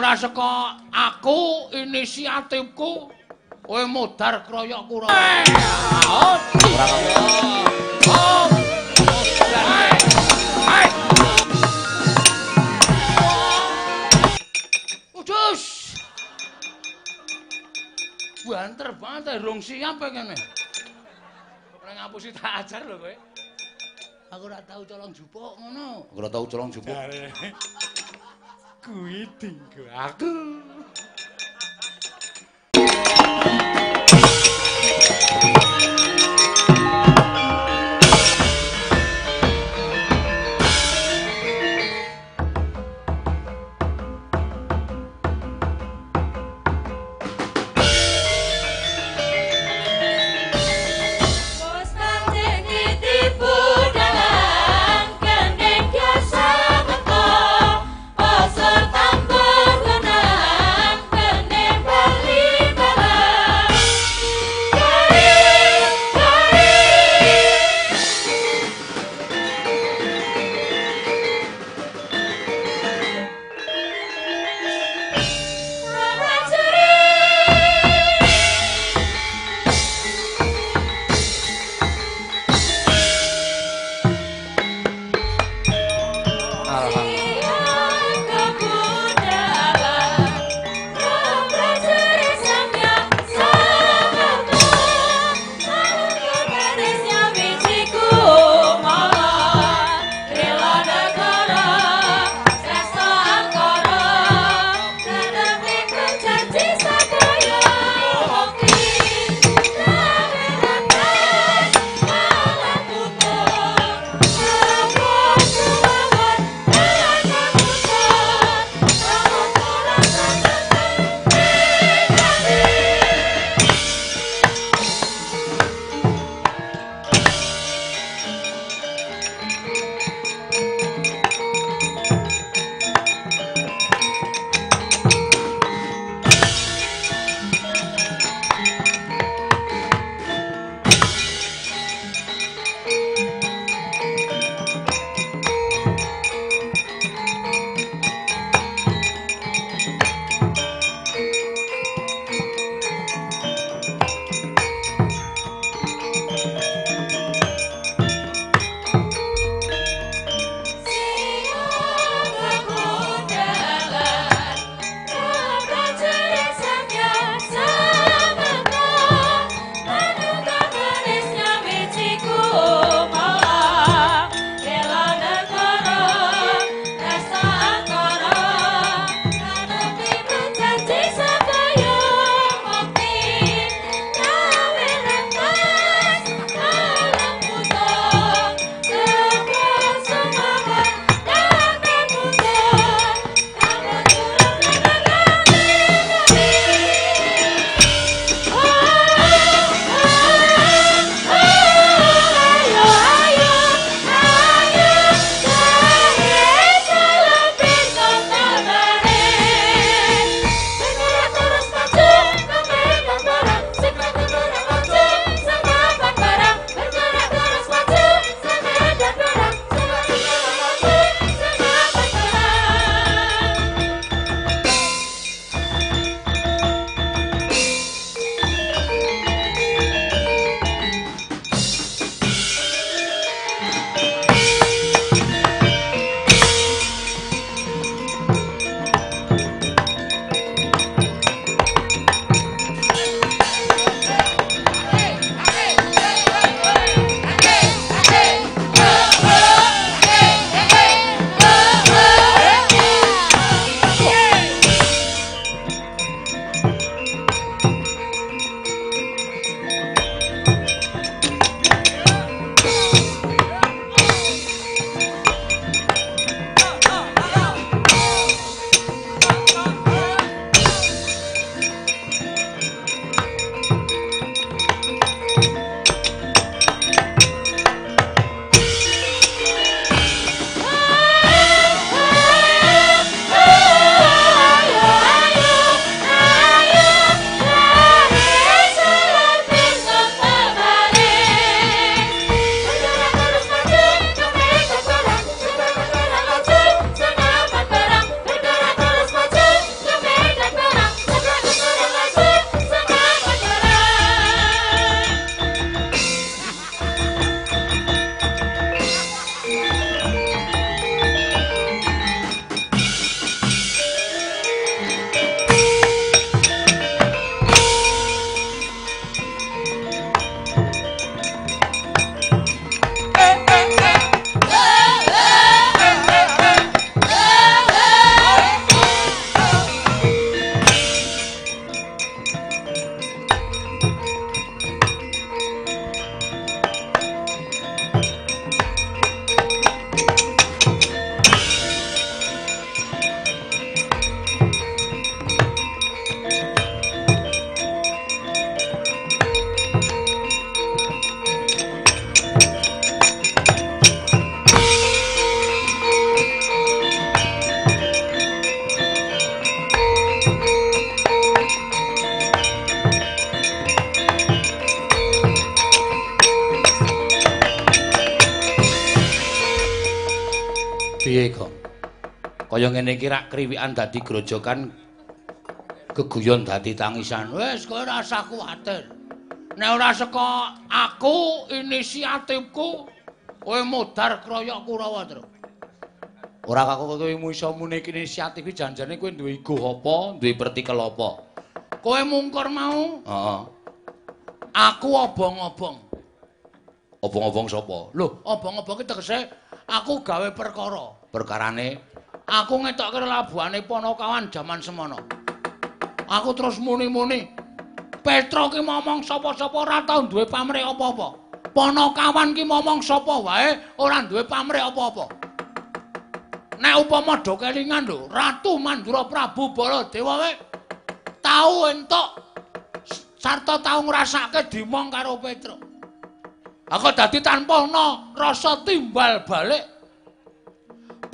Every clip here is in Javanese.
Nek ora saka aku inisiatifku kowe modar kroyok kura. Ora kok. Udus. Banter banget rong siap kene. Ora ngapusi tak ajar lho kowe. Aku ora tau colong jupuk ngono. Aku ora tau colong jupuk. Kuwi dinggo aku. Tambah Piye, Gong? Kaya ngene iki rak kriwikan dadi grojokan, geguyon dadi tangisan. Wis kowe ora usah kuwatir. Nek ora saka aku inisiatifku, kowe modar kroyok Kurawa, Tru. Ora kok kowe iso muni inisiatif iki janjane kowe duwe ego apa, duwe pertikel apa? Kowe mungkur mau? Heeh. Aku obong-obong. Obong-obong sapa? Lho, obong-obong ki tegese aku gawe perkara. Perkarane aku ngetokke labuhane Panakawan jaman semono. Aku terus muni-muni, Petro ki momong sapa-sapa ora tau duwe pamrih apa-apa. Panakawan ki momong sapa wae ora duwe pamrih apa-apa. Nek upama do kelingan lho, Ratu Mandura Prabu Baladewa wae tau entuk sarta tau ngrasake dimong karo Petro. Aku dadi tanpa ana rasa timbal balik.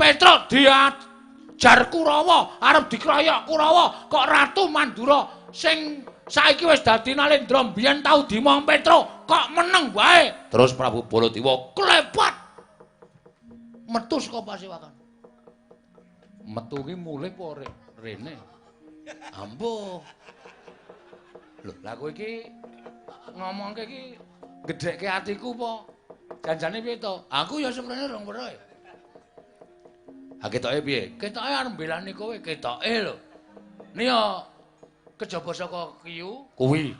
Petro diajar Kurawa, arep dikroyok Kurawa, kok Ratu Mandura sing saiki wis dadi Nalendra mbiyen tau dimong Petro, kok meneng wae. Terus Prabu Baladewa klepat metu saka pasewakan. Metu ki mulih apa rene? Ambuh. Lho, lah kowe iki ngomongke iki gedhekke atiku apa? Janjane piye to? Aku ya seprene rong weruh. Ha ketoke piye? Ketoke arep mbelani kowe, ketoke lho. Ni ya kejaba saka kiyu kuwi.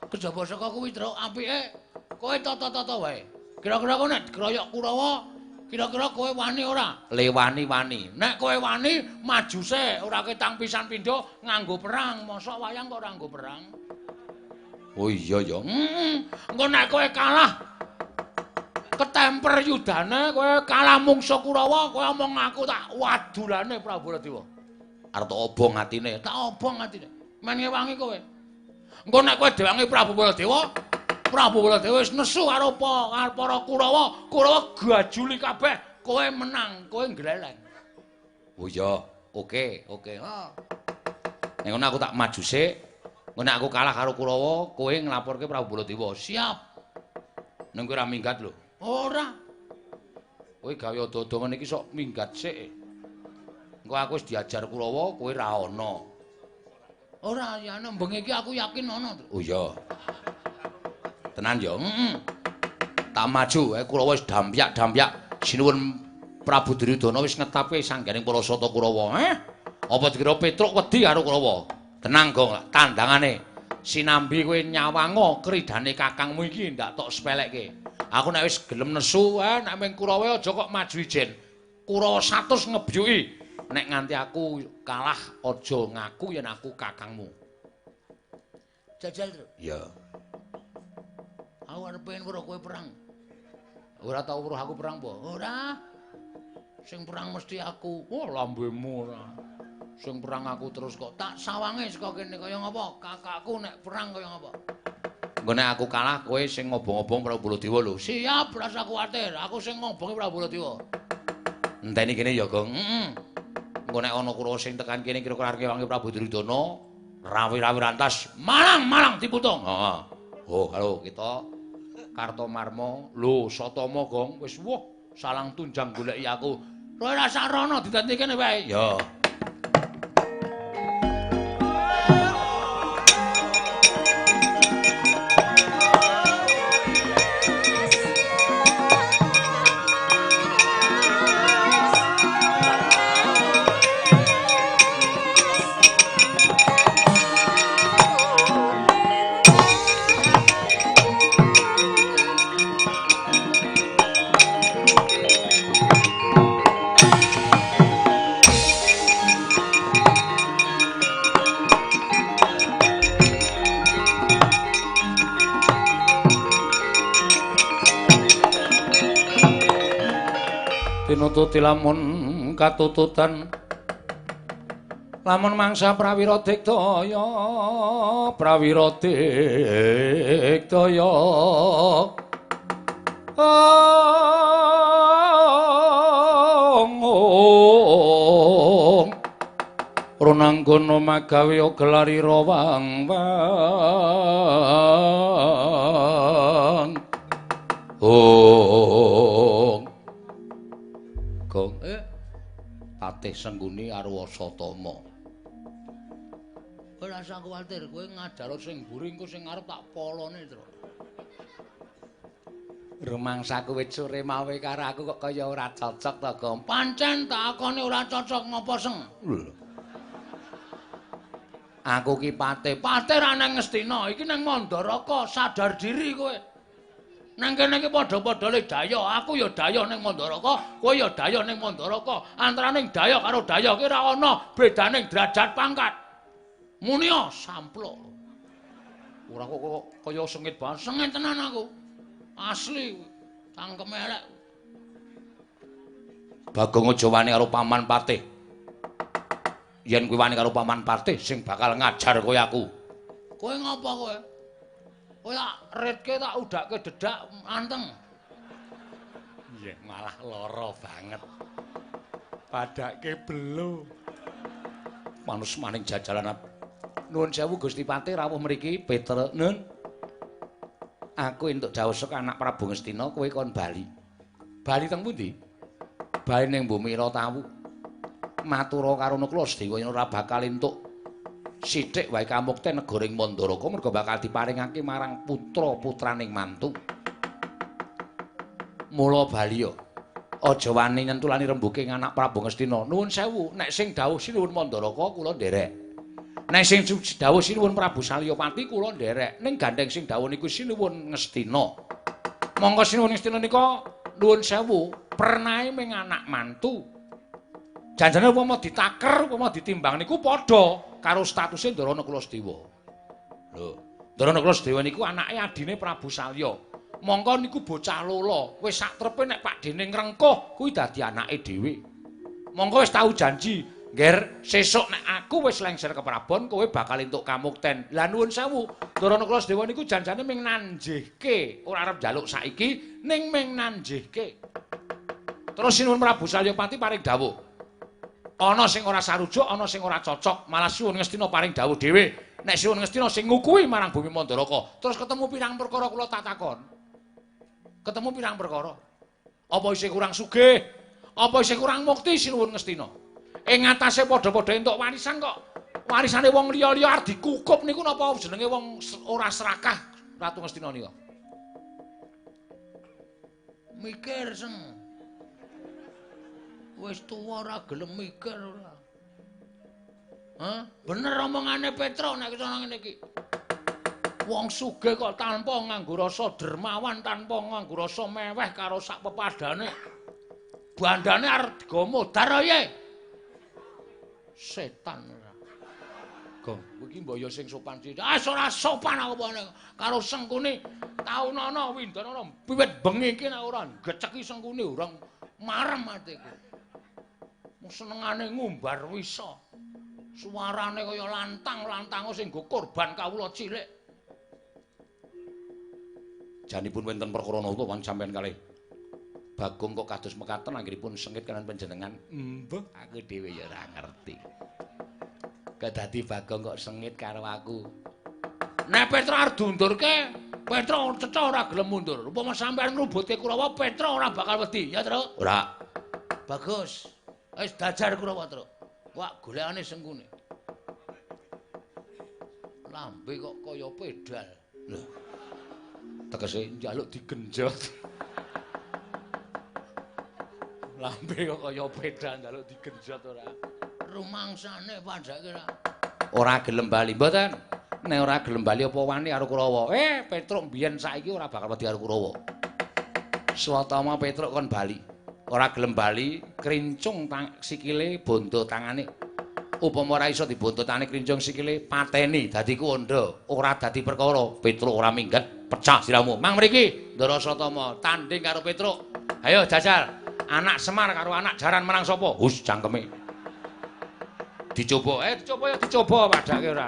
Kejaba saka kuwi, Truk, apike kowe tata-tata wae. Kira-kira kowe nek dikroyok Kurawa, kira-kira kowe wani ora? Le wani-wani. Nek kowe wani maju sik, ora ketang pisan pindho nganggo perang. Mosok wayang kok ora nganggo perang. Oh iya ya. Engko nek kowe kalah ketemper yudane, kowe kalah mungsuh Kurawa, kowe omong aku tak wadulane Prabu Baladewa. Arep tak obong atine, tak obong atine. Men ngewangi kowe. Engko nek kowe diwangi Prabu Baladewa, Prabu Baladewa wis nesu karo para Kurawa, Kurawa gajuli kabeh, kowe menang, kowe ngleleng. Oh iya, oke, oke. Nek ngono aku tak maju sik. Engko nek aku kalah karo Kurawa, kowe nglaporke Prabu Baladewa. Siap. Ning kowe ora minggat lho. Ora. Kowe gawe ado-ado ngene iki sok minggat sik. Engko aku wis diajar Kurawa, kowe ra ana. Ora, ya ana bengi iki aku yakin ana. Oh iya. Tenan ya. Heeh. Tak maju, Kurawa wis dampyak-dampyak. Sinuwun Prabu Duryudana wis ngetapke sangganing para sata Kurawa. Apa dikira Petruk wedi karo Kurawa? Tenang, Gong, tandangane. Sinambi kowe nyawango kridane kakangmu iki ndak tok sepelekke. Aku nek wis gelem nesu, nek ming Kurawa aja kok maju ijen. Kurawa 100 ngebyuki. Nek nganti aku kalah aja ngaku yen aku kakangmu. Jajal, Tru. Iya. Aku arep pengen weruh kowe perang. Ora tau weruh aku perang apa? Ora. Sing perang mesti aku. Oh, lambemu ora. Sing perang aku terus kok tak sawange saka kene kaya ngapa? Kakakku nek perang kaya ngapa? Engko nek aku kalah kowe sing ngobong-obong Prabu Baladewa lho. Siap, ora usah kuwatir. Aku sing ngobongi Prabu Baladewa. Enteni kene ya, Gong. Heeh. Engko nek ana Kurawa sing tekan kene kira-kira arep ngewangi Prabu Duryudana, rawi-rawi rantas, malang-malang diputung. Heeh. Oh, halo kita Kartomarma, lho Satama, Gong, wis wah salang tunjang goleki aku. Kowe ora sarana didadi kene wae. Ya. Tinututi lamun katututan lamun mangsa prawira diktaya prawira diktaya ong ronanggono magawe gelari rawang wang ong. Gong. Patih Sengguni arwa Satama. Kowe ora usah kuwatir, kowe ngajaro sing mburi engko sing ngarep tak polone, Tru. Rumangsaku wit sore mawe karo aku kok kaya ora cocok to, Gong. Pancen tak akone ora cocok ngopo, Seng? Lho. Aku ki patih, patih ra nang Ngastina, iki nang Mandaraka, sadar diri kowe. Nang kene iki padha-padha le daya, aku ya daya ning Mandaraka, kowe ya daya ning Mandaraka. Antaraning daya karo daya ki ora ana bedaning derajat pangkat. Munia samplok. Ora kok kaya sengit banget, sengit tenan aku. Asli cangkeme elek. Bagong aja wani karo paman patih. Yen kowe wani karo paman patih sing bakal ngajar kowe aku. Kowe ngapa kowe? Kowe tak ritke tak udake dedak anteng. Iya, malah lara banget. Padake belo. Manus maning jajalan. Nuwun sewu Gusti Patih rawuh mriki Peter Nun. Aku entuk dawuh saka anak Prabu Ngastina kowe kon bali. Bali teng pundi? Bali ning Bumi Ratawu. Matura karo Nakula Sedewa yen ora bakal entuk sithik wae kamukten negara ing Mandaraka merga bakal diparingake marang putra-putraning mantu. Mula bali ya. Aja wani nyentulani rembuke anak Prabu Ngastina. Nuwun sewu, nek sing dawuh sinuwun Mandaraka kula nderek. Nek sing dawuh sinuwun Prabu Salyapati kula nderek. Ning gandeng sing dawuh niku sinuwun Ngastina. Monggo sinuwun Ngastina nika nuwun sewu, pernahe ming anak mantu. Janjane upama ditaker, upama ditimbang niku padha karo statuse Ndara Nakula Sedewa. Lho, Ndara Nakula Sedewa niku anake adine Prabu Salya. Mongko niku bocah lola, wis sak trepe nek pakdene ngrengkuh kuwi dadi anake dhewe. Mongko wis tau janji, "Ngger, sesuk nek aku wis lengser ke Prabon, kowe bakal entuk kamukten." Lah nuwun sewu, Ndara Nakula Sedewa niku janjane ming nanjihke, ora arep njaluk saiki, ning ming nanjihke. Terus sinuwun Prabu Salyapati paring dawuh. Ana sing ora sarujuk, ana sing ora cocok, malah Sinuwun Ngastina paring dawuh dhewe. Nek Sinuwun Ngastina sing ngukuhi marang bumi Mandaraka, terus ketemu pirang perkara kula tak takon. Ketemu pirang perkara. Apa isih kurang sugih? Apa isih kurang mukti Sinuwun Ngastina? Ing ngatasé padha-padha entuk warisan kok. Warisane wong liya-liya arep dikukup niku napa jenenge wong ora serakah Ratu Ngastina nika. Mikir seng. Wis tuwa ora gelem mikir ora. Hah? Bener omongane Petro nek iso ngene iki. Wong sugih kok tanpa nganggo rasa dermawan, tanpa nganggo rasa meweh karo sak pepadane. Bandane arep digawa modar ae. Setan ora. Gong, kowe iki mbok ya sing sopan sithik. Ah ora sopan aku apa karo Sengkuni. Taunana windanana wiwit bengi iki nek ora geceki Sengkuni ora marem atiku. Senengane ngumbar wisa. Suarane kaya lantang-lantang sing nggo korban kawula cilik. Janipun wonten perkara napa wan sampeyan kalih Bagong kok kados mekaten anggenipun sengit kaliyan panjenengan. Mbah, aku dhewe ya ora ngerti. Kedadi Bagong kok sengit karo aku. Nek Petra arep diundurke, Petra cecah ora gelem mundur. Upama sampeyan ngrubutke Kurawa, Petra ora bakal wedi, ya, Tru? Ora. Bagus. Wis dajar Kurawa, Tru. Wak golekane Sengkuni. Lambe kok kaya pedal. Lho. Tegese njaluk digenjot. Lambe kok kaya pedal njaluk digenjot ora. Rumangsane padhake ora. Ora gelem bali mboten. Nek ora gelem bali apa wani karo Kurawa? Petruk mbiyen saiki ora bakal wedi karo Kurawa. Swatama Petruk kon bali. Ora gelem bali, krincung sikile bondo tangane. Upama ora iso dibontotane krincung sikile pateni dadi kuwanda, ora dadi perkara. Petruk ora minggat, pecah siramu. Mang mriki, Ndara Satama tanding karo Petruk. Ayo jajal. Anak Semar karo anak Jaran menang sapa? Hus cangkeme. Dicoba, dicoba ya dicoba padake ora.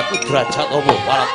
Aku derajat apa walat.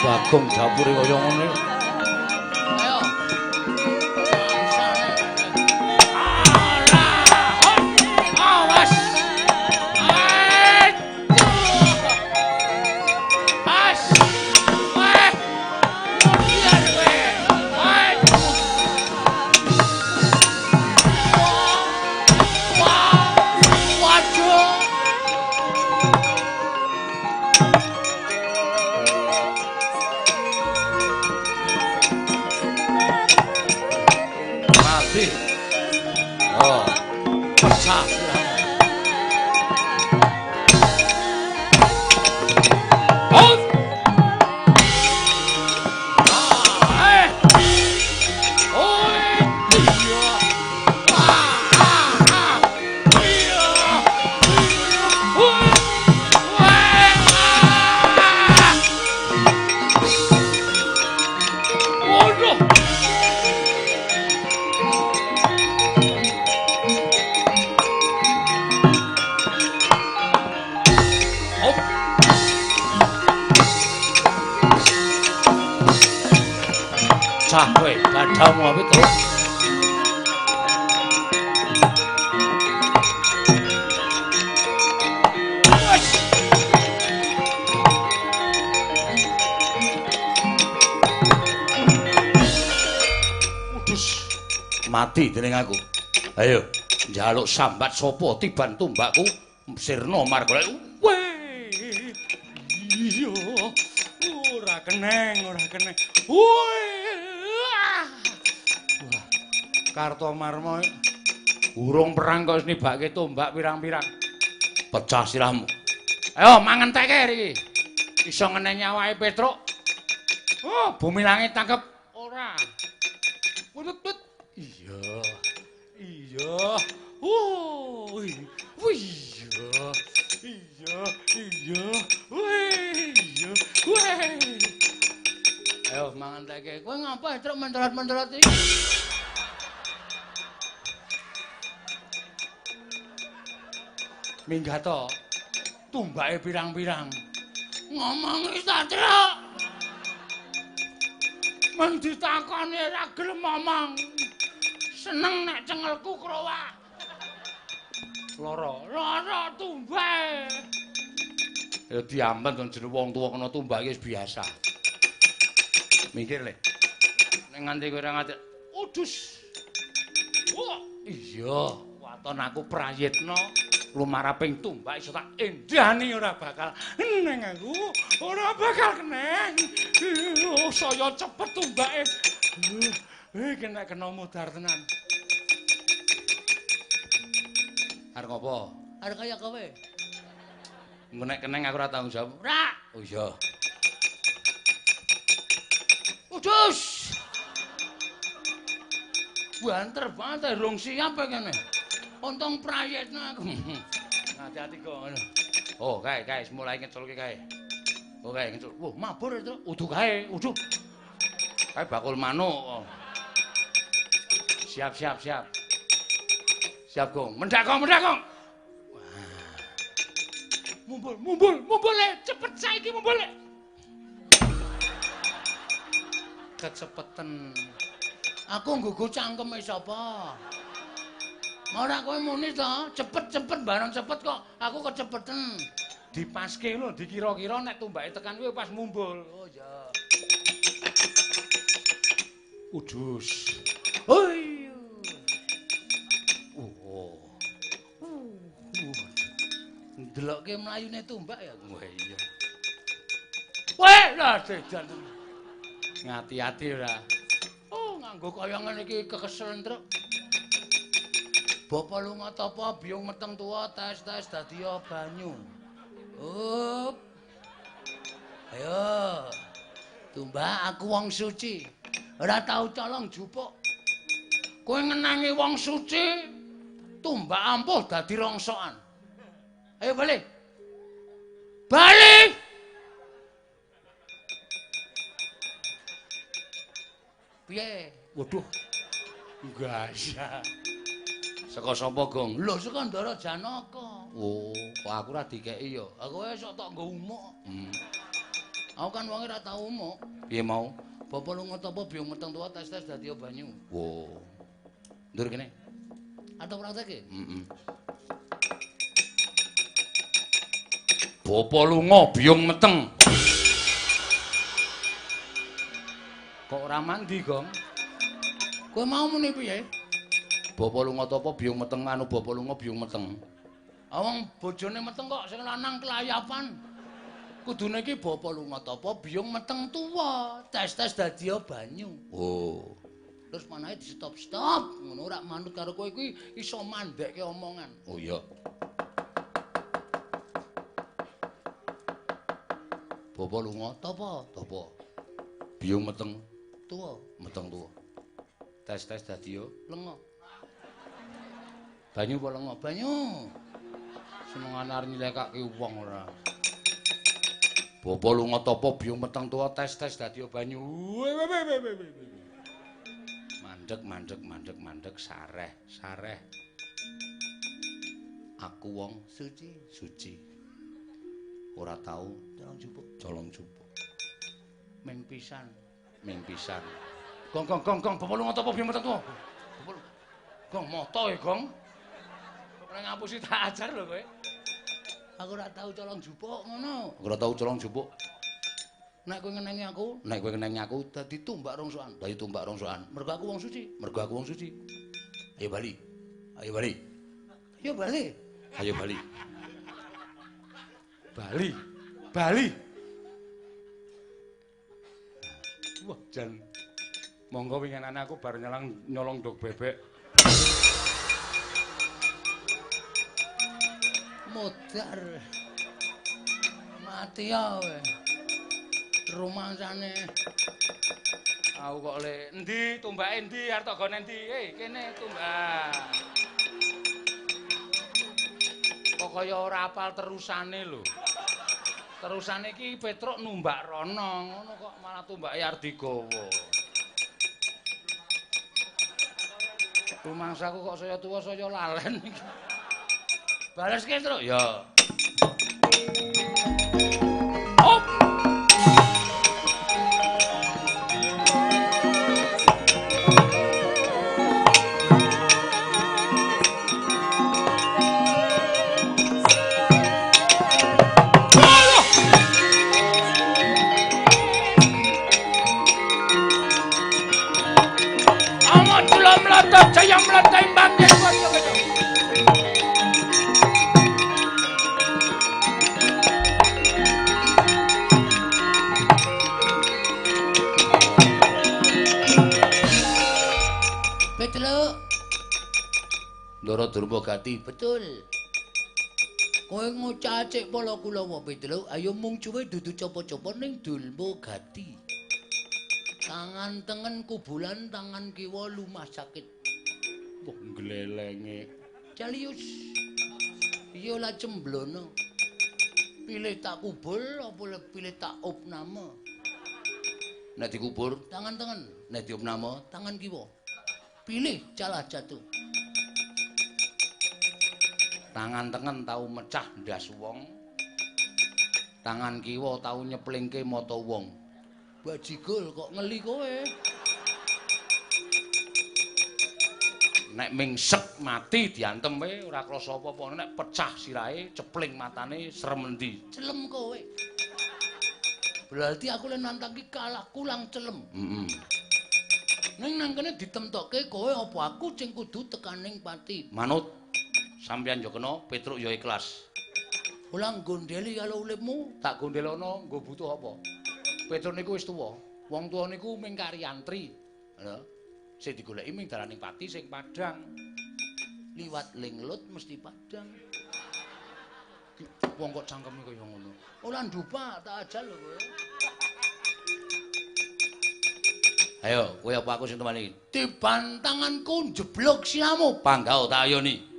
Bagong dapure kaya ngene. Ayo. Awas. Pas. Wah. Biar kowe. Wah. Waduh. Oh, pecah sirahmu. Oh. Ah, eh. Oh, iya. Ah, ah, ah. Iya. Wah. Wah. Waduh. Cah kowe padamu apa terus? Udus mati dening aku. Ayo njaluk sambat sapa tiban tumbakku sirna margolek. Weh. Iya. Ora keneng, ora keneng. Weh. Kartomarma urung perang kok wis nibake tombak pirang-pirang. Pecah sirahmu. Ayo mangenteke iki. Iso ngeneni awake Petruk. Oh, bumi langit tangkep ora. Putut. Iya. Iya. Oh, iya. Iya, iya. Wih, iya. Wih. Ayo mangenteke. Kowe ngapa Petruk mencolot-mencolot iki? Minggat to. Tumbake pirang-pirang. Ngomongi ta, Truk. Meng ditakoni ora gelem ngomong. Seneng nek cengelku krowak. Lara, lara tumbake. Ya diamben to jeneng wong tuwa kena tumbak iki wis biasa. Mikir le. Nek nganti kowe ora nganti udus. Wah, iya, waton aku prayitna. Lumaraping tumbak iso tak endani ora bakal neng aku, ora bakal keneng. Oh, saya cepet tumbake. Iki nek kena modar tenan. Arep ngopo? Arep kaya kowe. Engko nek keneng aku ora tanggung jawab. Ora. Oh iya. Udus. Banter banget rong siap kene. Untung prayitno aku. Hati-hati kok. Oh, kae kae mulai ngeculke kae. Oh, kae ngecul. Wah, mabur itu. Udu kae, udu. Kae bakul manuk. Siap, siap, siap. Siap, Gong. Mendak, Gong, mendak, Gong. Wah. Mumbul, mumbul, mumbul le, cepet saiki mumbul le. Kecepeten. Aku nggugu cangkeme sapa? Ora kowe muni to, cepet-cepet bareng cepet kok aku kecepeten. Dipaske lho, dikira-kira nek tumbake tekan kuwi pas mumbul. Oh iya. Udus. Oh iya. Oh. Ndelokke mlayune tumbak ya. Wah iya. Weh, lah dedan. Ngati-ati ora. Oh, nganggo kaya ngene iki kekeselen truk. Bapa lunga tapa biyung meteng tuwa tes-tes dadi banyu. Up. Ayo. Tumbak aku wong suci. Ora tau colong jupuk. Kowe ngenangi wong suci, tumbak ampuh dadi rongsokan. Ayo balik. Balik. Piye? Waduh. Gaya. Saka sapa, Gong? Lho, saka Ndara Janaka. Oh, kok aku ora dikeki ya. Aku wis tok nggo umuk. Aku kan wonge ora tau umuk. Piye mau? Bapa lunga tapa biyung meteng tuwa tes-tes dadi banyu. Oh. Ndur kene. Atau praktekke? Heeh. Bapa lunga biyung meteng. Kok ora mandi, Gong? Kowe mau muni piye? Bapa lunga tapa biyung meteng anu bapa lunga biyung meteng. Wong bojone meteng kok sing lanang kelayapan. Kudune iki bapa lunga tapa biyung meteng tuwa, tes-tes dadi banyu. Oh. Terus manahe di stop-stop, ngono ora manut karo kowe kuwi iso mandhekke omongan. Oh iya. Bapa lunga tapa? Tapa. Biyung meteng tuwa, meteng tuwa. Tes-tes dadi lenga. Banyu apa lenga? Banyu. Senengane arep nyilekake wong ora. Bapa lunga tapa biyung meteng tuwa tes-tes dadi banyu. Mandek mandek mandek mandek sareh sareh. Aku wong suci, suci. Ora tau colong jupuk, colong jupuk. Ming pisan, ming pisan. Gong gong gong gong bapa lunga tapa biyung meteng tuwa. Gong moto ya, Gong. Ora ngapusi tak ajar lho kowe. Aku ora tau colong jupuk ngono. Aku ora tau colong jupuk. Nek kowe ngenengi aku, nek kowe ngenengi aku dadi tumbak rongsokan, dadi tumbak rongsokan. Mergo aku wong suci, mergo aku wong suci. Ayo bali. Ayo bali. Ayo bali. Ayo bali. Bali. Bali. Wah, jan monggo winginane aku bar nyelang nyolong ndog bebek. Modar. Mati ya kowe. Rumangsane aku kok le endi tumbake endi arep tok gone endi? Kene tumbak. Kok kaya ora apal terusane lho. Terusane iki Petruk numbak rono, ngono kok malah tumbake arep digawa. Rumangsaku kok saya tuwa saya lalen iki. Baleske, Truk. Ya. Op. Jaya mletai mbangke kaya gitu. Betul. Ndara Durmagati, betul. Kowe ngocacik pala kulawa Petruk, ayo mung cuwe dudu copo-copo ning dulmu gati. Tangan tengen kubulan, tangan kiwa lumah sakit. Wah, glelenge. Calius. Iya lah cemblono. Pilih tak kubur apa pilih tak opname? Nek dikubur tangan tengen, nek diopname tangan kiwa. Pilih calah jatuh. Tangan tengen tau mecah ndas wong. Tangan kiwa tau nyeplingke mata wong. Bajigul kok ngeli kowe. Nek mingsek mati diantem kowe ora krasa apa-apa, nek pecah sirahe cepling matane serem endi? Celem kowe. Berarti aku le nantang ki kalah kulang celem. Heeh. Ning nang kene ditemtokke kowe apa aku sing kudu tekaning pati. Manut. Sampeyan yo kena, Petruk yo ikhlas. Ora gondeli karo uripmu, tak gondelono nggo butuh apa? Petruk niku wis tuwa. Wong tuwa niku ming karyantri. Lho, sing digoleki ming dalaning pati sing padhang. Liwat linglut mesti padhang. Wong kok cangkeme kaya ngono. Ora ndupak, tak ajal lho kowe. Ayo, kowe apa aku sing temani? Tiban tanganku njeblok siramu, panggao tak ayoni.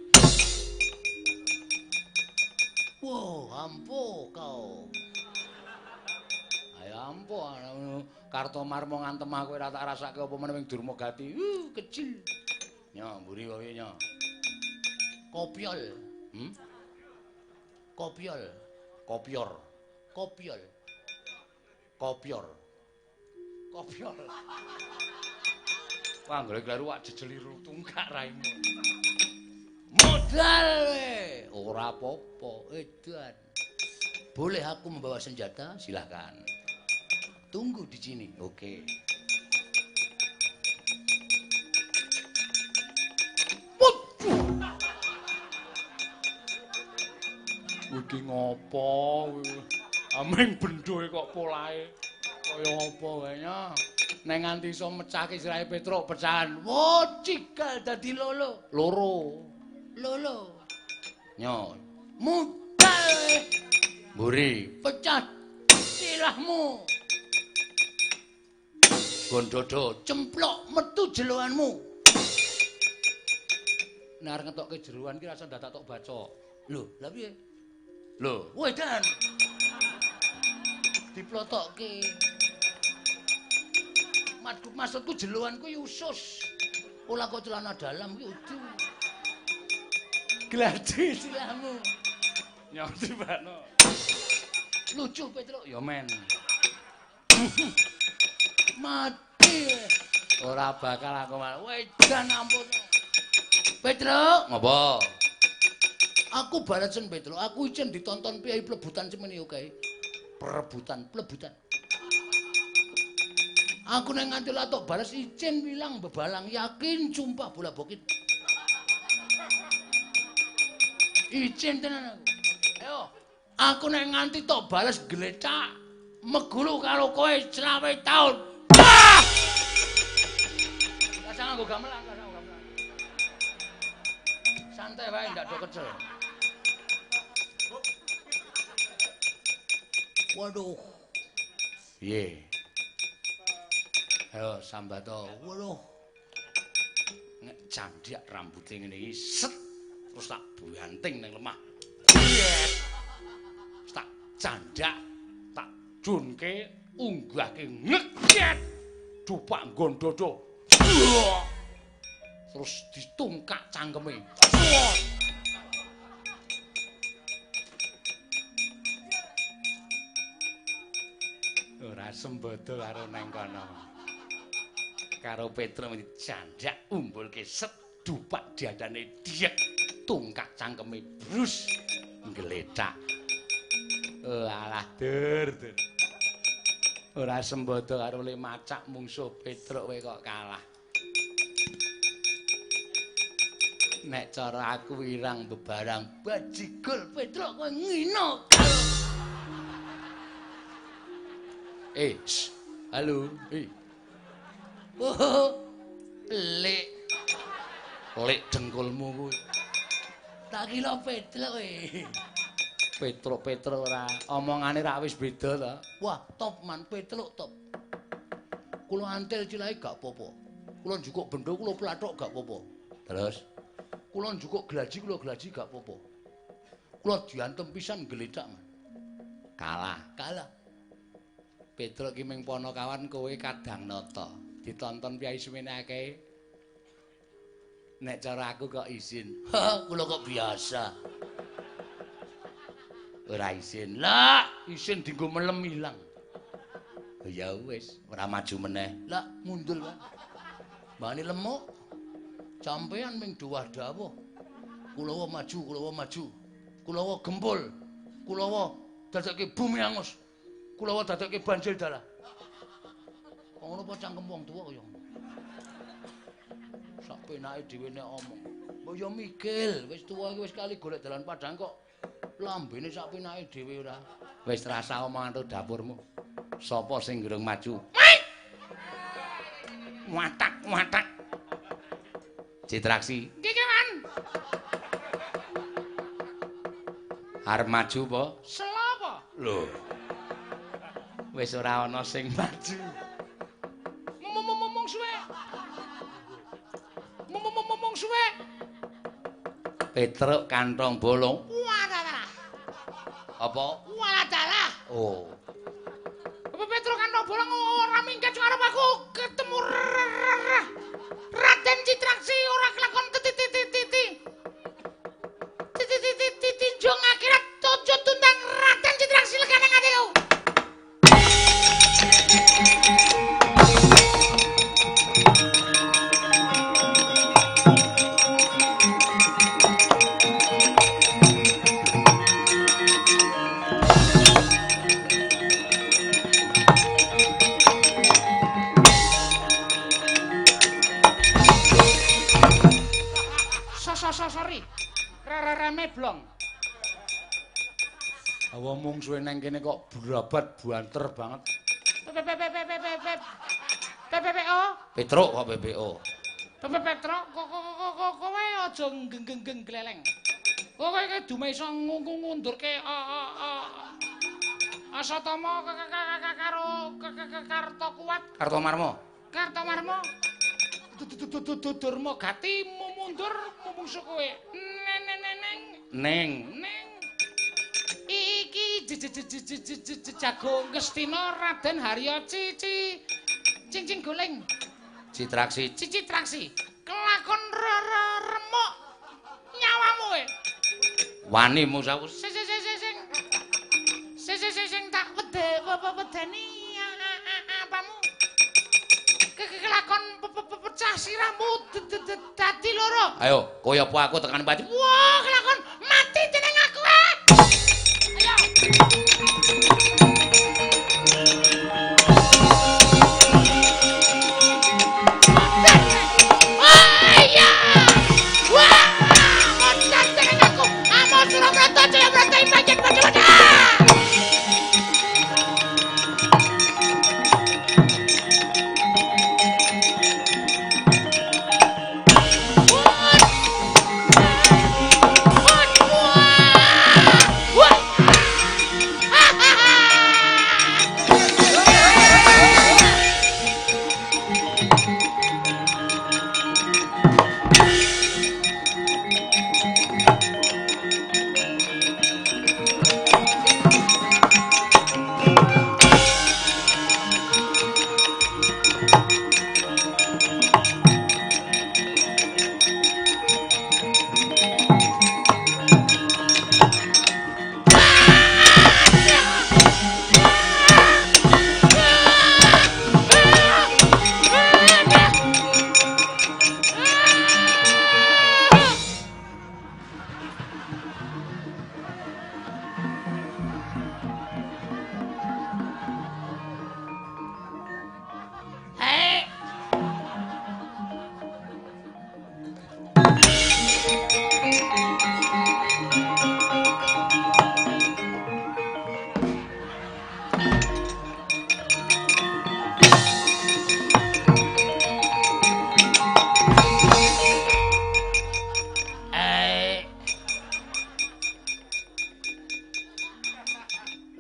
Wow, ampuh kau. Ayo ampuh, Kartomarmo ngantem aku ora tak rasake apa meneh wing Durmagati. Kecil. Nyo, mburi kowe nyo. Kopiol. Hmm? Kopiol. Kopior. Kopiol. Kopior. Kopior. Wah, golek kleru wak jejeli tungkak raimu. Modal we. Ora apa-apa, edan. Boleh aku membawa senjata? Silahkan. Tunggu di sini. Oke. Iki ngopo? Aming bendhoe kok polahe kaya apa wae nya. Nek nganti iso mecahke sirahe Petruk pecahan. Wo, cigal dadi lolo. Loro. Lolo. Nyo. Mudal. Mburi. Pecah silahmu. Gondodo cemplok metu jeloanmu. Nek arep ngetokke jeroan ki rasa ndadak tok baca. Lho, lha piye? Lho, wedan. Diplotokke. Maksudku jeloan kuwi usus. Ora kok celana dalam ki udu. Gladi silahmu. Nyong tibakno. Lucu Petruk ya men. Mati. Ora bakal aku malah. Wedan ampun. Petruk, ngopo? Aku balesen Petruk, aku icen ditonton piyai plebutan semene oke. Perebutan, plebutan. Aku nek nganti latok bales icen wilang bebalang yakin sumpah bola bokit. Icen tenan aku. Ayo, aku nek nganti tok bales glecak megulu karo kowe 25 taun. Ah! Rasah nganggo gamelan, rasah nganggo gamelan. Santai wae ndak do kecel. Waduh. Piye? Ayo sambato. Waduh. Nek candhak rambute ngene iki set terus tak banting ning lemah. Tak candhak, tak junke, unggahke ngeket. Dupak nggon dodo. Terus ditungkak cangkeme. Ora sembodo karo nang kono. Karo Petruk dicandhak umbulke set dupak diadane diek tungkak cangkeme brus nggletak. Alah dur dur. Ora sembodo karo le macak mungsuh Petruk kowe kok kalah. Nek cara aku wirang bebarang bajigul Petruk kowe ngino. Halo. Oh, lek. Lek dengkulmu kuwi. Tak kira Petruk kowe. Petruk-petruk ora omongane rak wis beda to. Wah, top man, Petruk top. Kula antil cilahe gak apa-apa. Kula njukuk bendo kula plathok gak apa-apa. Terus kula njukuk glaji kula glaji gak apa-apa. Kula diantem pisan glecak man. Kalah, kalah. Petruk ki ming Panakawan kowe kadang nata. Ditonton piyai semene akeh. Nek cara aku kok izin. Kula kok biasa. Ora izin. Lah, izin dienggo melem ilang. Ya wis, ora maju meneh. Lah, mundul wae. Mbane lemuk. Sampeyan ming dawah dawuh. Kulawa maju, kulawa maju. Kulawa gempul. Kulawa dadekke bumi angus. Kulawa dadekke banjir dalah. Kok ngono apa cangkem wong tuwa kaya ngono. Sak penake dhewe nek omong. Mbok ya mikil, wis tuwa iki wis kali golek dalan padang kok lambene sak penake dhewe ora. Wis rasa omongan dapurmu. Sapa sing ngrung maju? Watak, watak. Citraksi. Nggih, Man. Arep maju apa? Sela apa? Lho. Wis ora ana sing maju. Mung suwe. Mung suwe. Petruk kantong bolong. Walah. Apa? Walah dalah. Oh. Petruk kantong bolong ora minggat arep aku ketemu Raden Citraksi ora kelakon titi-titi. Titi-titi tinjung akhirat ojo tundang Raden Citraksi legane atiku. Sorry. Rereme blong. Awa mung suwe nang kene kok brabat banter banget. P P P P P P P P P O. Petruk kok P P O. P P Petruk kok kok kowe aja genggeng gleleng. Kowe iki dume iso ngundurke Asatama karo Karto kuat. Kartomarma. Kartomarma. Durma gati mundur mungsu kowe. Neng neng neng. Iki jago Ngastina Raden Harya Cici Cincin Goleng. Citraksi. Citraksi. Kelakon remuk nyawamu kowe. Wani musawu. Sing sing sing sing sing sing tak wedeni apamu. Kelakon pecah sirahmu dadi loro. Ayo, kowe apa aku tekan pati. Wah, kelakon mati jeneng aku. Ayo. Wah, wah, moncat jeneng aku. Amo Surabrata Jayabrata ipajen padha-padha.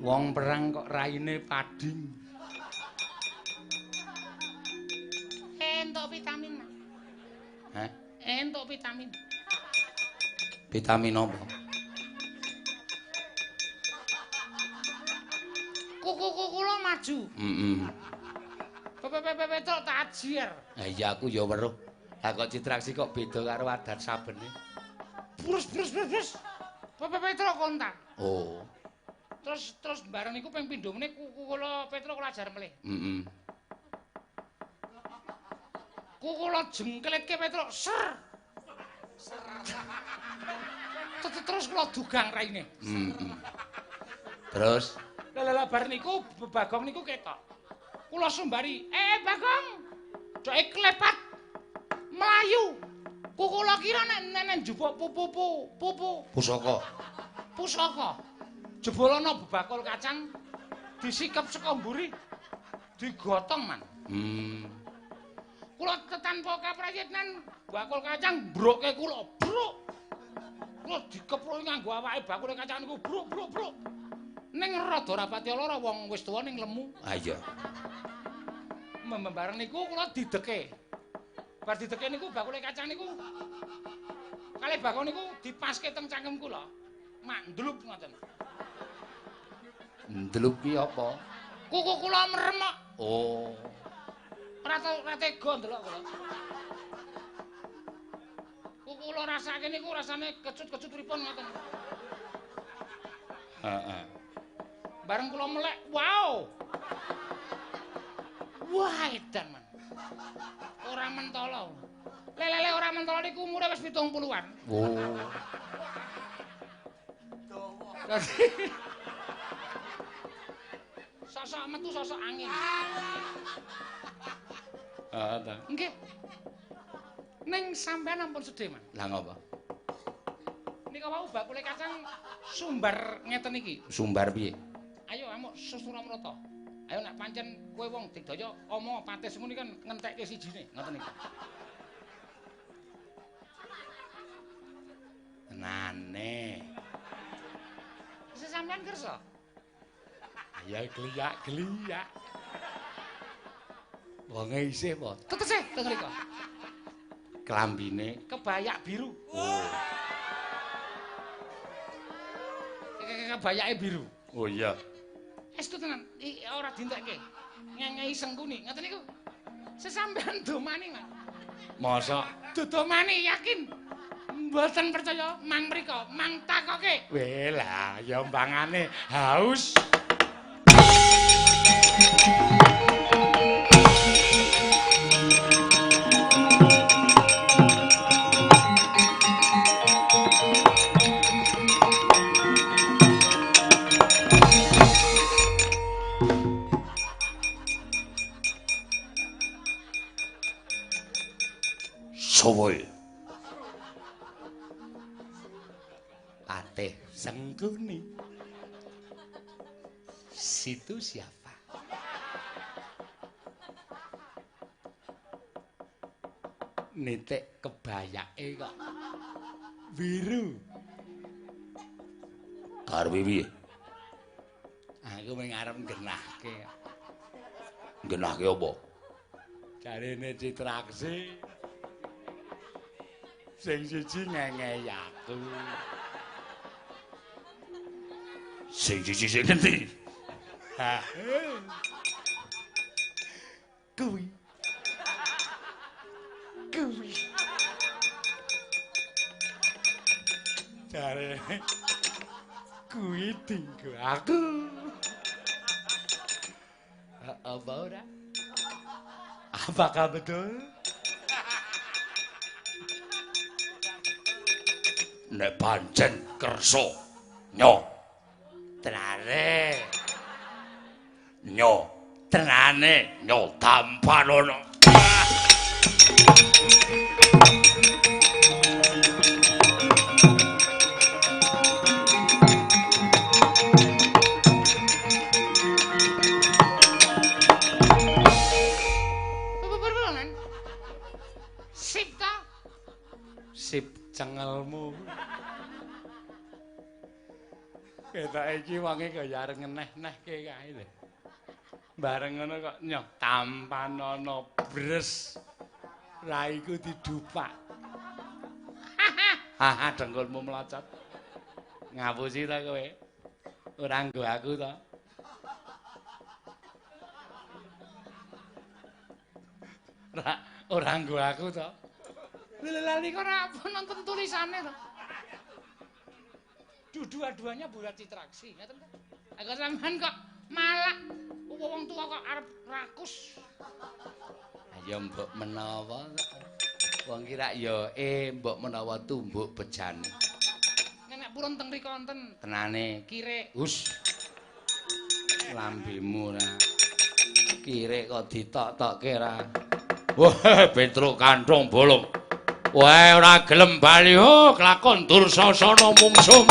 Wong perang kok raine pading. Entuk vitamin, Mas. Hah? Entuk vitamin. Vitamin apa? Kuku-kuku kula maju. Heeh. Pepe-pepe tak ajiar. Ha iya aku ya weruh. Lah kok Citraksi kok beda karo adat sabene. Brus brus brus brus. Pepe-pepe kontak. Oh. Terus terus bareng niku ping pindho meneh kuku kula Petro kula ajar melih. Heeh. Kuku kula jengkletke Petro ser. Terus kula dugang raine. Heeh. Terus lah bar niku Bagong niku ketok. Kula sumbari, Bagong. Doke klepat mlayu. Kuku kula kira nek njupuk pupu pusaka. Pusaka. Jebul ana bebakul kacang disikep saka mburi digotong, Man. Kula tanpa kaprayitnan bakul kacang mbroke kula, bruk. Kula dikepruki nganggo awake bakule kacang niku bruk bruk bruk. Ning rada ora pati lara wong wis tuwa ning lemu. Ha iya. Membareng niku kula dideke. Bar dideke niku bakule kacang niku kalih bakul niku dipaske teng cangkem kula. Mak ndlup ngoten. Ndlup ki apa? Kuku kula merem kok. Oh. Ora tega ndelok kula. Kuku kula rasake niku rasane kecut-kecut pripun ngoten. Heeh. Bareng kula melek, wow. Wah, edan, Man. Ora mentolo. Lelele ora mentolo niku umure wis 70-an. Oh. Sosok metu sosok angin. Heeh ta. Nggih. Ning sampean ampun sedih, Man. Lah ngopo? Nika wau bakule kacang sumbar ngeten iki. Sumbar piye? Ayo amuk Susuramrata. Ayo nek pancen kowe wong digdaya omong patis muni kan ngentekke sijine, ngoten iki. Tenane. Sesampean kersa? Ya kliyak-kliyak. Wonge isih apa? Tetesih teng mriku. Klambine kebayak biru. Oh. Kebayake biru. Oh iya. Estu tenan, ora dintekke. Ngengehi sengkuni, ngoten niku. Sesampean domani, Mas. Mosok dodomani yakin. Mboten percaya mang mriko, mang takoke. Weh lah, ya mbangane haus. Sowoy. Patih Sengkuni. Situ siapa? Nitik kebayake kok biru. Karepe piye? Aku mung arep nggenahke. Nggenahke apa? Jarene Citraksi. Sing siji ngengehi aku. Sing siji sing endi? Ha. Kuwi. Kuwi. Jare kuwi dinggo aku. Apa ora? Apakah betul? Nek pancen kersa nyo tenane nyo tenane nyo tampanono. Sip ta? Sip cengelmu. Ketoke iki wonge kaya arep ngeneh-nehke kae lho. Bareng ngono kok nyoh tampanana bres. Raiku didupak. Haha, dengkulmu melocot. Ngapusi ta kowe? Ora nggo aku ta? Ora nggo aku ta? Lha kok ora nonton tulisane ta? Dua-duanya buat citraksi, ngoten ta? Aku sampean kok malah wong tua kok arep rakus. Ayo mbok menawa wong ki rak ya mbok menawa tumbuk bejane. Nek purun teng mriku wonten tenane kirik. Hus. Lambemu ora. Kirik kok ditok-tokke ra. Wah, Petruk kanthong bolong. Wah, ora gelem bali ho, kelakon Dursasana mungsuh.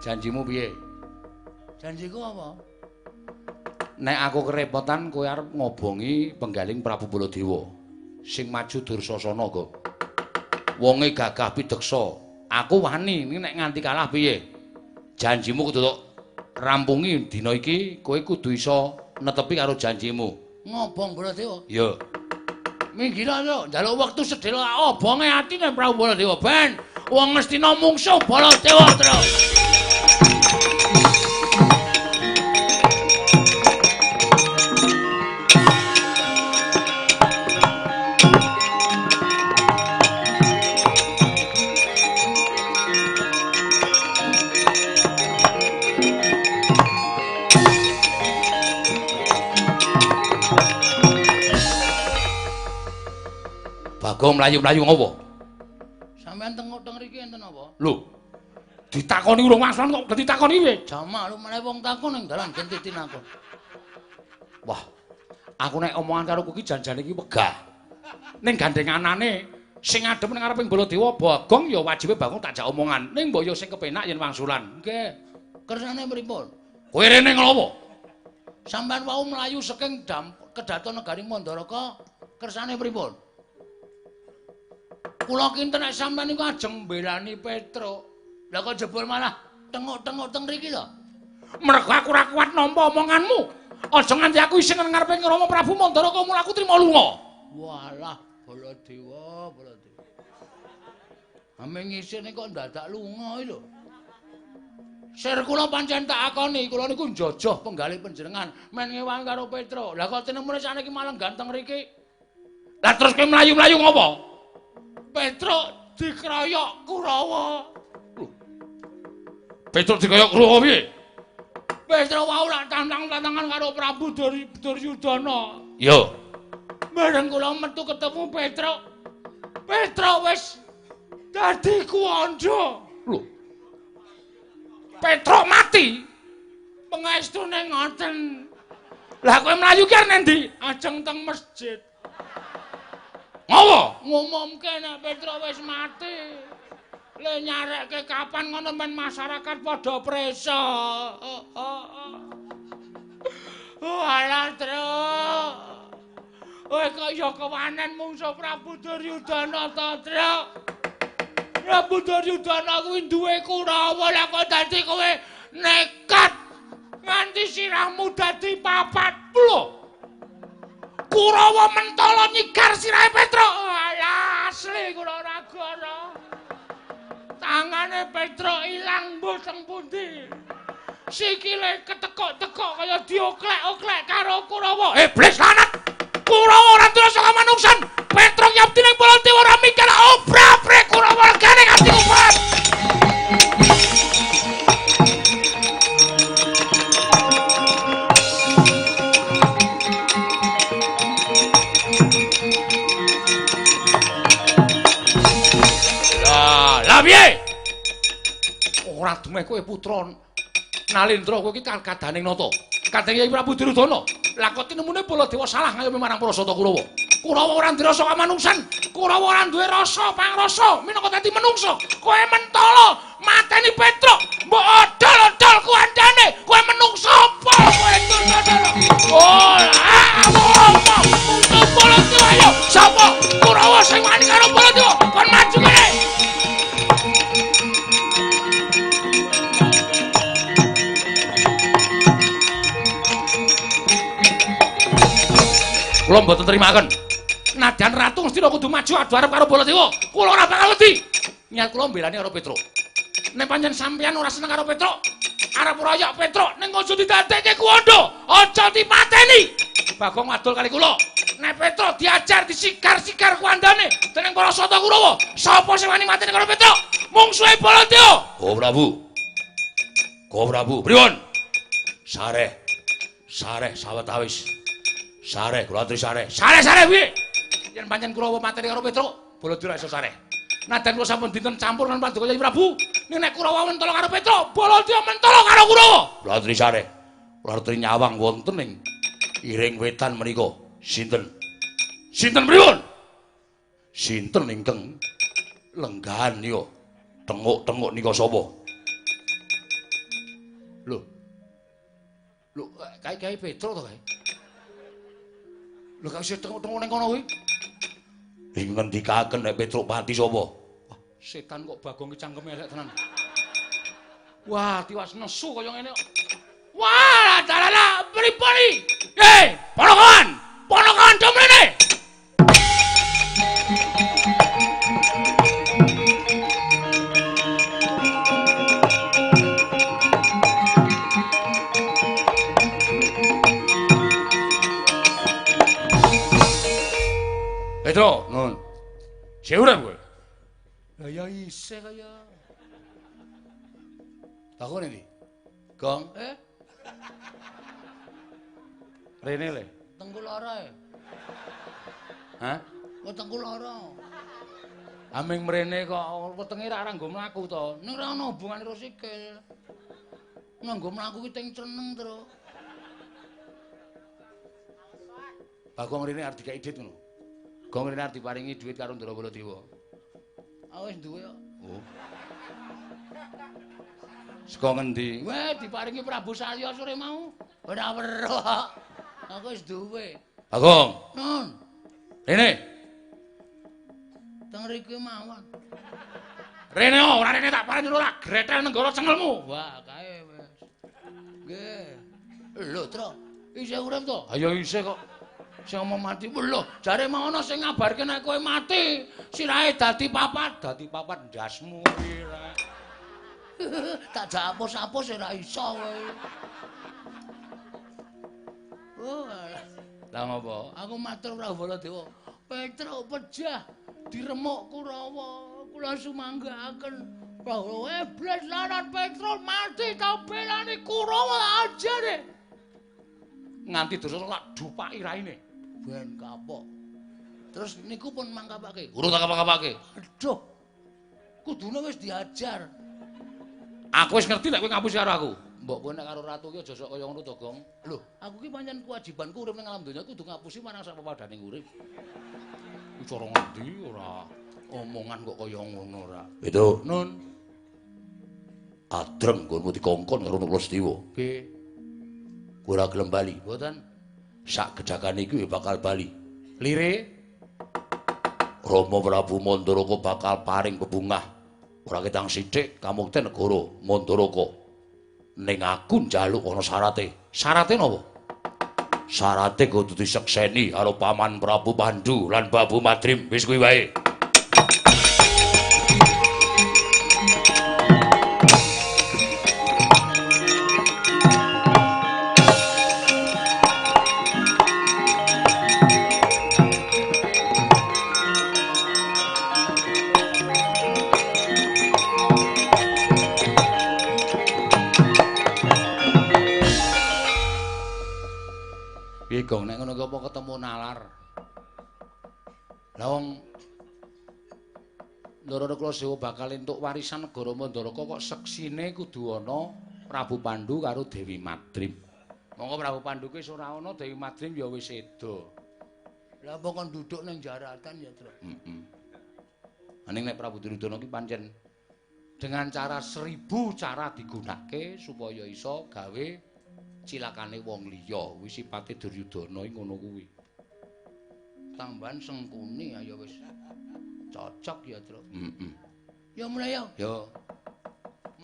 Janjimu piye? Janjiku apa? Nek aku kerepotan kowe arep ngobongi penggaling Prabu Baladewa sing maju Dursasana kok. Wonge gagah pideksa. Aku wani nek nganti kalah piye? Janjimu kudu tok rampungi dina iki, kowe kudu iso netepi karo janjimu. Ngobong Baladewa? Iya. Minggir lho, njaluk wektu sedhela obonge atine Prabu Baladewa ben wong Ngastina mungsuh Baladewa terus. Bagong mlayu-mlayu ngopo? Sampeyan tengok teng mriki enten apa? Lho. Ditakoni urung wangsulan kok ditakoni piye? Jamak lho meneh wong takon ning dalan genti tinakon. Wah. Aku nek omongan karo kowe iki janjane iki wegah. Ning gandhenganane sing ngadhep ning ngareping Baladewa Bagong ya wajibe Bagong tak jak omongan. Ning mbok ya sing kepenak yen wangsulan. Nggih. Kersane pripun? Kowe rene nglawa? Sampeyan wau mlayu saking kedaton negari Mandaraka, kersane pripun? Kula kinten nek sampeyan niku ajeng mbelani Petruk. Lah kok jebul malah tengok-tengok teng mriki to? Mergo aku ora kuat nampa omonganmu. Aja nganti aku isin nang ngarepe Rama Prabu Mandaraka mula aku trima lunga. Walah, Baladewa, Baladewa. Ame ngisine kok ndadak lunga iki lho. Sir kula pancen tak akoni, kula niku njojoh penggalih panjenengan men ngewangi karo Petruk. Lah kok tinemune saniki malah ganteng mriki. Lah terus kowe mlayu-mlayu ngopo? Petruk dikroyok Kurawa. Lho. Petruk dikroyok Kurawa piye? Petruk wau lak tantang-tantangan karo Prabu Duryudana. Iya. Bareng kula metu ketemu Petruk. Petruk wis dadi kuwandha. Lho. Petruk mati. Pengestune ngoten. Lah kowe mlayu ki arep endi? Ajeng teng masjid. Ngopo? Ngumumke nek Petruk wis mati. Le nyarekke kapan ngono men masyarakat padha prisa. Oh alah, Truk. Kowe kok ya kewanen mungsuh Prabu Duryudana to, Truk. Prabu Duryudana kuwi duwe Kurawa, lah kok dadi kowe nekat nganti sirahmu dadi papat lho. Kurawa mentala nyigar sirahe Petruk. Alah, asli kula ora gara. Tangane Petruk ilang mbuh teng pundi. Sikile ketekuk-tekuk kaya dioklek-oklek karo Kurawa. Iblis lanat. Kurawa ora terus saka manungsan. Petruk yapti ning Baladewa ora mikir obra-abre Kurawa regane nganti kumat. Lah piye? Ora dumeh kowe putra Nalendra, kowe iki kadaning nata. Kadang Kyai Prabu Duryudana. Lah kok tinemune Baladewa salah ngayomi marang para Sata Kurawa. Kurawa ora duwe rasa kamanungsan, Kurawa ora duwe rasa pangrasa minangka dadi menungsa. Kowe mentala mateni Petruk, mbok odol-odol kuandane, kowe menungsa apa kowe Duryudana? Oh, apa? Musuh Baladewa ayo, sapa? Kurawa sing wani karo Baladewa, kon maju kene. Kula mboten trimaken. Nadyan Ratu Ngastina kudu maju adu arep karo Baladewa. Kula ora bakal wedi. Niat kula mbelani karo Petruk. Nek pancen sampeyan ora seneng karo Petruk, arep royok Petruk ning aja didadekke kuwanda, aja dipateni. Bagong wadul kali kula. Nek Petruk diajar disigar-sigar kuwandane dening para Sata Kurawa, sapa sing wani mateni karo Petruk? Mungsuhe Baladewa. Oh Prabu. Go Prabu, pripun? Sareh. Sareh sawetawis. Sareh kula aturi sareh. Sareh-sareh piye? Yen pancen Kurawa mateni karo Petruk, Baladewa ora iso sareh. Nadyan kula sampun dinten campur lan paduka Kyai Prabu, ning nek Kurawa mentala karo Petruk, Baladewa mentala karo Kurawa. Kula aturi sareh. Kula aturi nyawang wonten ing iring wetan menika. Sinten? Sinten pripun? Sinten ingkang lenggahan nika? Tenguk-tenguk nika sapa? Lho. Lho, kae-kae Petruk to kae? Lho kok isih tenguk-tenguk ning kono kuwi? Ing ngendikaken nek Petruk pati sapa? Wah, setan kok Bagong ki cangkeme elek tenan. Wah, tiwas nesu kaya ngene kok. Wah, dalah pripun iki? Hei, ponokan! Ponokan do mrene! Petro, nun. Isih urip kowe? Lah ya isih kaya. Takon endi? Gong, eh. Rene le. Tengku lara e. Hah? Kok tengku lara. Aming mrene kok wetenge ra nggo mlaku to. Ning ora ana hubungane karo sikil. Nganggo mlaku ki teng ceneng, Tru. Bagong rene arep dikeki dhit ngono. Gong rene arep diparingi dhuwit karo Ndara Baladewa. Ah wis duwe kok. Oh. Saka ngendi? Weh diparingi Prabu Salya sore mau. Ora weruh. Aku wis duwe. Bagong. Nun. Rene. Teng riki mawon. Rene ora rene tak paringi ora gretel nenggara cengelmu. Wah, kae wis. Nggih. Lho, Tru. Isih urip to? Ha ya isih kok. Sing ngomong mati, lho, jare mau ana sing ngabarke nek kowe mati, sirahe dadi papat ndasmu kuwi rek. Tak jak apus-apus ora iso kowe. Oh, lah ngopo? Aku matur Prabu Baladewa. Petruk pejah diremuk Kurawa, kula sumanggaaken. Prabu iblis laran Petruk mati tau belani Kurawa aja deh. Nganti dosa lak dupaki raine. Ben kapok. Terus niku pun mangkapake. Urung tak kapak-kapake. Aduh. Kudune wis diajar. Aku wis ngerti nek kowe ngapusi karo aku. Mbok kowe nek karo ratu ki aja sok kaya ngono to, Gong. Lho, aku ki pancen kewajibanku urip ning alam donya kudu ngapusi marang sak pepadhaning urip. Ku cara ngendi ora omongan kok kaya ngono ora. Itu, Nun. Adreng nggonmu dikongkon karo Nakula Sediwa. Nggih. Kowe ora gelem bali, mboten? Sak gedhakane iki bakal bali. Lire Rama Prabu Mandaraka bakal paring bebungah. Ora ketang sithik kamukten negara Mandaraka. Ning aku njaluk ana syarate. Syarate napa? Syarate kudu disekseni karo Paman Prabu Pandu lan Babu Madrim. Wis kuwi wae. Gong nek ngono ki apa ketemu nalar. Lah wong Ndara Nakula Sewa bakal entuk warisan negara Mandaraka kok seksine kudu ana Prabu Pandu karo Dewi Madrim. Monggo Prabu Pandu ki wis ora ana, Dewi Madrim ya wis seda. Lah apa kon duduk ning jaratan ya, Tru? Heeh. Aning nek Prabu Duryudana ki pancen dengan cara 1000 cara digunakake supaya iso gawe cilakane wong liya. Kuwi sipate Duryudana iki ngono kuwi. Tambahan Sengkuni ayo wis cocok ya, Tru. Heeh. Ya mulai ya. Ya.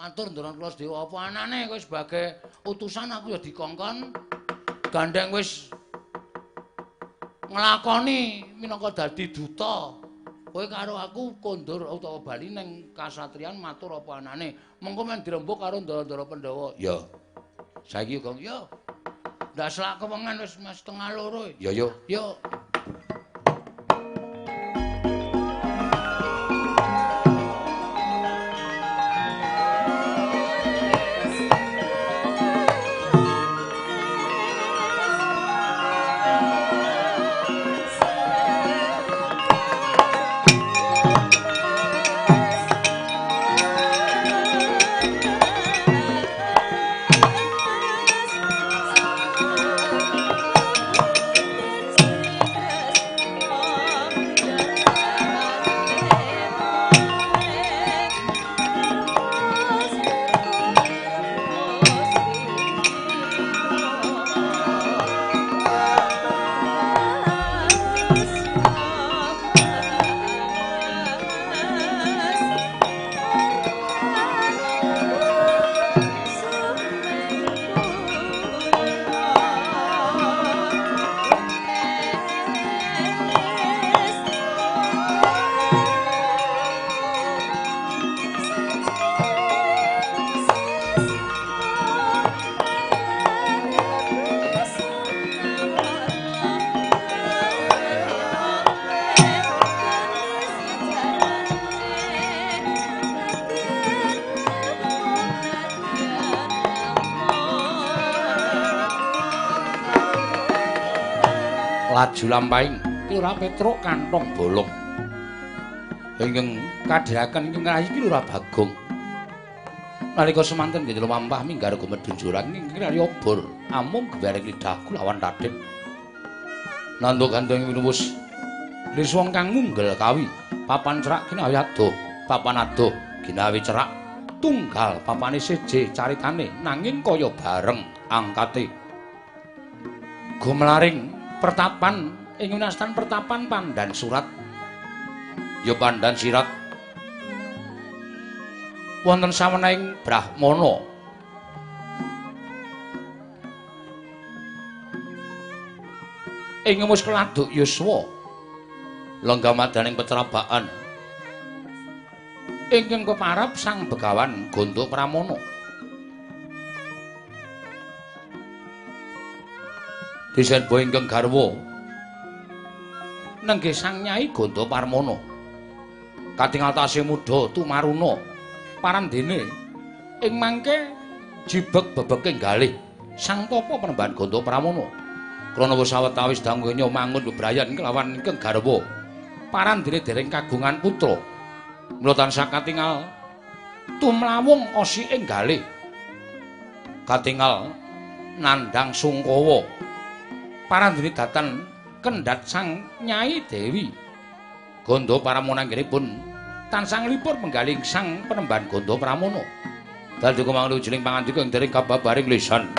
Matur Ndara Kula Sedewa, apa anane kowe sebagai utusan aku ya dikongkon gandeng wis nglakoni minangka dadi duta. Kowe karo aku kondur utawa bali ning kasatriyan matur apa anane. Mengko men dirembug karo ndara-ndara Pandhawa. Ya. Saiki Gong, ya. Ndak selak kewengan wis 1:30. Ya ya. Ya. Laju lampahing Lurah Petruk kantong bolong ingkang kadhiraken ingkang rayi ki Lurah Bagong. Nalika semanten nggih lumampah minggar gumedhun jurang ingkang rayi obor amung gewereng lidahku lawan Raden. Nandha gandeng winuwus liswang kang ngunggel kawi papan cerak ginawi adoh papan adoh ginawi cerak tunggal papane seje caritane nanging kaya bareng angkate gumlaring pertapan ing winastan pertapan Pandan Surat ya Pandan Sirat wonten sawenahing brahmana ing mus keladuk yuswa lenggah madaning petrabaan ingkang keparap Sang Begawan Gondo Pramana. Diserba ingkang garwa nenggih Sang Nyai Gondo Parmana katingal tasih muda tumaruna parandene ing mangke jibeg bebeking galih Sang Tapa Panembahan Gondo Pramana krana wis sawetawis dangunya mangun bebrayan kelawan ingkang garwa parandene dereng kagungan putra mula tansah katingal tumlawung osiking galih katingal nandhang sungkawa parandene datan kendhat Sang Nyai Dewi Gondo Pramana anggenipun tansah nglipur menggaling Sang Panembahan Gondo Pramana. Dadi kumanglu jeling pangandika ing dereng kababaring lisan.